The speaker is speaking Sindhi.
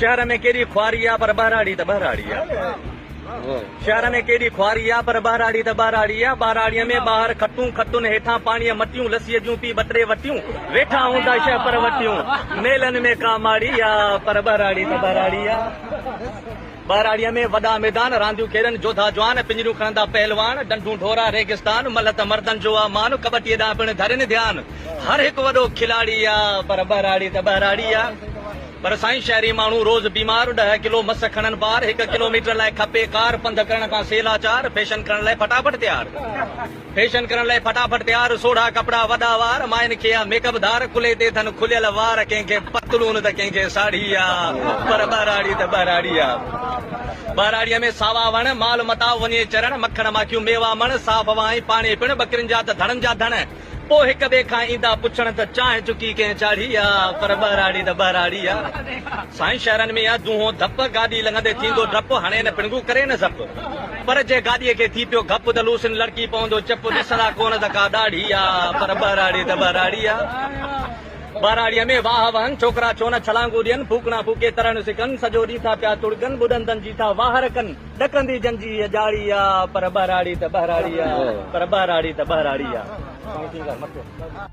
شهر ۾ ڪيڏي خواري آ پر ٻهراڙي ته ٻهراڙي آ. شهر ۾ ڪيڏي خواري آ پر ٻهراڙي ته ٻهراڙي آ. ٻهراڙيء ۾ ٻاهر کٽون، کٽن هيٺان پاڻيء مٽيون، لسيء جون پي ٻه ٽي وٽيون، ويٺا هوندا شهپر وٽيون. ميلن ۾ ڪا ماڙي آ پر ٻهراڙي ته ٻهراڙي آ. ٻهراڙيء ۾ وڏا ميدان، رانديون کيڏن جوڌا جوان، پڃريون کڻندا پهلوان، ڍنڍون ڍورا ريگستان، ملهه ته مردن جو آ مان، ڪٻٽيء ڏانهن پڻ ڌرين ڌيان، هر هڪ وڏو کلاڙي آ، پر ٻهراڙي ته ٻهراڙي آ. پر سائين شهري ماڻهو روز بيمار، ڏهه ڪلو مس کڻن بار، هڪ ڪلو ميٽر لاء کپي ڪار، پنڌ ڪرڻ کان سي لاچار، فيشن ڪرڻ لاء ڦٽاڦٽ تيار. فيشن ڪرڻ لاء ڦٽاڦٽ تيار، سوڙها ڪپڙا وڏا وار، ماين کي آ ميڪ اپ ڌار، ڪلهي تي ٿن کليل وار، ڪنهن کي پتلون ته ڪنهن کي ساڙهي آ، پر ٻهراڙي ته ٻهراڙي آ. ٻهراڙيء ۾ ساوا وڻ، مال متاء وڃي چرڻ، مکڻ ماکيون ميوا مڻ، صاف هوا ۽ پاڻي پڻ، ٻڪرين جا ته ڌڻن جا ڌڻ، پوء هڪ ٻئي کان ايندا پڇڻ ته چانهه چڪي ڪنهن چاڙهي آ، پر ٻهراڙي ته ٻهراڙي آ. سائين شهرن ۾ آ دونهون ڌپ، گاڏي لنگهندي ٿيندو ڊپ، هڻي نه پڻگو ڪري نه زپ. پر جي گاڏيء کي ٿي پيو گهپ ته لوسين لڙڪي پوندو چپ، ڏسندا ڪونه ته ڪا ڏاڙهي آ، پر ٻهراڙي ته ٻهراڙي آ. ٻهراڙيء ۾ واهه وهن، ڇوڪرا ڇو نه ڇلانگون ڏين، ڦوڪڻا ڦوڪي ترڻ سکن، سڄو ڏينهن ٿا پيا تڙڳن، ٻڏندن جي ٿا واهر ڪن. ڏڪندي جن جي هيء ڄاڙي آ، پر ٻهراڙي ته ٻهراڙي آ، پر ٻهراڙي ته ٻهراڙي آ.